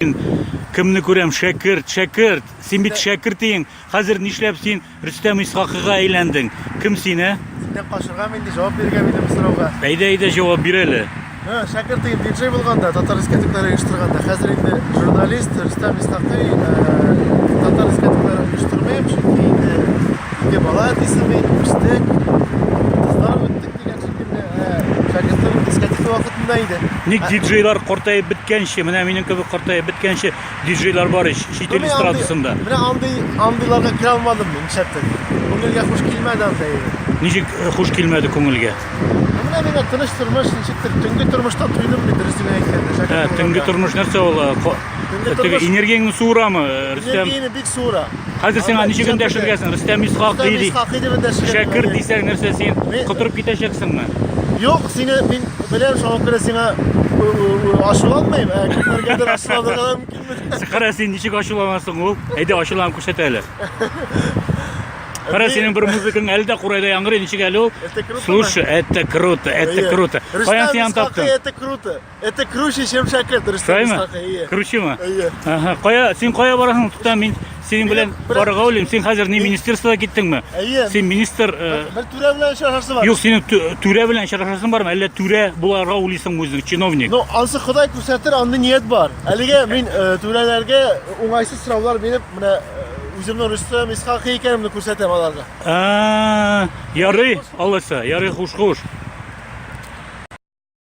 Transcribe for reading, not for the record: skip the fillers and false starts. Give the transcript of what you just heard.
Мин кемне күрәм? Шәкерт, шәкерт. Син бит шәкерт иең. Хәзер нишләп син Рөстәм Исхакыга әйләндең? Кем син, ә? Синнән качыргам инде, җавап бирергә минем бу сорауга. Әйдә, әйдә, җавап бир әле. Һы, шәкерт ием, диджей булганда, татар дискотекалары оештырганда. Хәзер инде журналист Рөстәм Исхакый, татар дискотекалары оештырмыйм, чөнки инде ике бала әтисе мин, үстек, кызлар үттек дигән шикелле. Ә, шәкертлек дискотека вакытында иде. Ник диджейлар картаеп беткәнче, менә минем кебек картаеп беткәнче диджейлар бар ич, чит ил эстрадасында. Менә андый андыйларга керә алмадым мин, нишләптер. Күңелгә хуш килмәде андый әйбер. Ничек э, хуш килмәде күңелгә? Менә миңа тыныч тормыш, ничектер төнге тормыштан туйдым мин, дөресен әйткәндә. Ә, төнге тормыш нәрсә ул? Э, Төнге Теге тормыш энергияңне суырамы, э, Рөстәм? Энергияне бик суыра. Хәзер сиңа ничек эндәшергәсең? Рөстәм Исхакый Рөстәм ди. Исхакый дип эндәшергә. Шәкер дисәң нәрсә син? Котырып китәчәксеңме? Юк, сине мин беләм, шуңа күрә сиңа ачуланмыйм. Ә кемнәргәдер ачуланырга да мөмкинмен. Кара син ничек ачуланасың ул? Әйдә ачуланып күрсәт әле. Кара синең бер музыкаң әле дә курайда яңгырый, ничек әле ул? Слушай, это круто, это круто. Каян син аны таптың? Это круто. Это круче, чем шәкерт, Рөстәм Шулаймы? Исхакый, ие. Кручеме? Әйе. Ага, кая, син кая барасың? Тукта, мин синең белән Бер- барырга уйлыйм. Син хәзер ни министерствода киттеңме? Әйе. Син министр, э, Бер түрә белән очрашасы бар. юк, синең тү- түрә белән очрашасың бармы? Әллә түрә буларга уйлыйсың үзең, чиновник? Ну, ансы Ходай күрсәтер, андый ният бар. Әлегә мин э, түрәләргә уңайсыз сораулар биреп, менә э, үземнең Рөстәм Исхакый икәнемне күрсәтәм аларга. А, ярый, алайса, ярый, хуш-хуш.